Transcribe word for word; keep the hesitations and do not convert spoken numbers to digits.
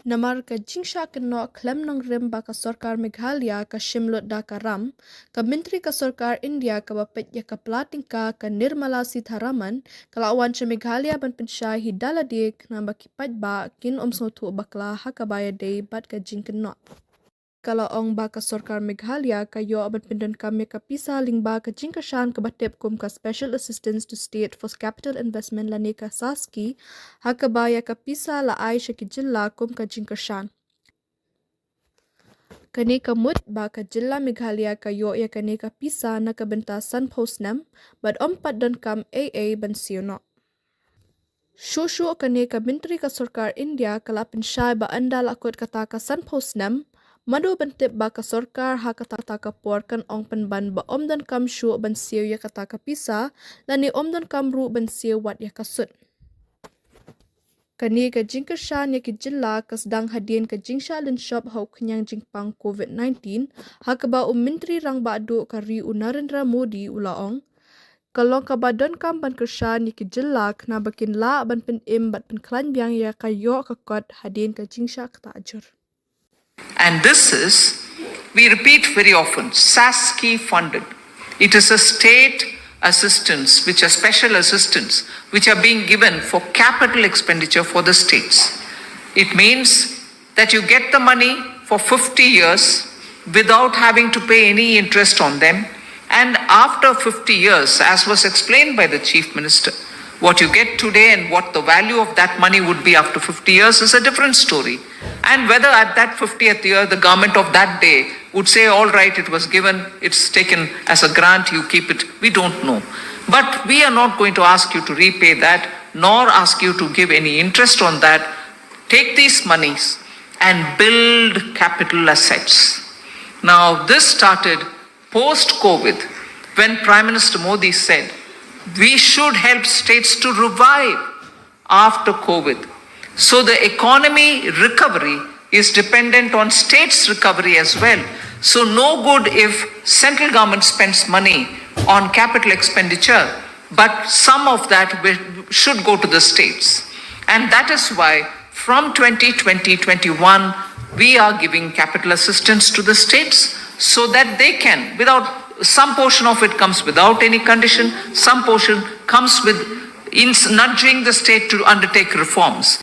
Namar ka jingshah kynnoh khlem nongrim ba ka sorkar Meghalaya ka shim lut da ka ram, ka Myntri ka sorkar India kaba peit ïa ka pla tyngka ka Nirmala Sitharaman ka la wan sha Meghalaya ban pynshai hi da lade khnang ba ki paidbah kin ym sngewthuh bakla ha kaba ïadei bad ka jingkynnoh. Ka la ong ba ka sorkar Meghalaya ka ïoh ban pyndonkam ïa ka pisa lyngba ka jingkyrshan kaba tip kum ka Special Assistance to State for Capital Investment lane ka SASCI, ha kaba ïa ka pisa la ai sha ki jylla kum ka jingkyrshan. Kane ka mut ba ka jylla Meghalaya ka ïoh ïa kane ka pisa na ka bynta sanphew snem, bad ym pat donkam ei ei ban siew noh. Shuh shuh kane ka Myntri ka sorkar India ka la pynshai ba ynda la kut kata ka sanphew snem, mano ban tip ba ka sorkar ha kata ka por kan ong pynban ba ym donkam shuh ban siew ïa kata ka pisa, lane ym donkam ruh ban siew wat ïa ka sut. Kane ka jingkyrshan ïa ki jylla ka sdang hadien ka jingshah lynshop ha u khñiang jingpang COVID nineteen, ha kaba u Myntri Rangbah Duh ka ri u Narendra Modi u la ong, ka long kaba donkam ban kyrshan ïa ki jylla khnang ba kin lah ban pynim bad pynkhlaiñ biang ïa ka ïoh ka kot hadien ka jingshah ktah jur. And this is, we repeat very often, SASCI funded. It is a state assistance, which are special assistance, which are being given for capital expenditure for the states. It means that you get the money for fifty years without having to pay any interest on them. And after fifty years, as was explained by the Chief Minister, what you get today and what the value of that money would be after fifty years is a different story. And whether at that fiftieth year the government of that day would say, "All right, it was given, it's taken as a grant, you keep it," we don't know. But we are not going to ask you to repay that, nor ask you to give any interest on that. Take these monies and build capital assets. Now, this started post COVID, when Prime Minister Modi said we should help states to revive after COVID. So the economy recovery is dependent on states' recovery as well. So no good if central government spends money on capital expenditure, but some of that will, should go to the states. And that is why from twenty twenty twenty-one, we are giving capital assistance to the states so that they can, without, some portion of it comes without any condition, some portion comes with, in nudging the state to undertake reforms.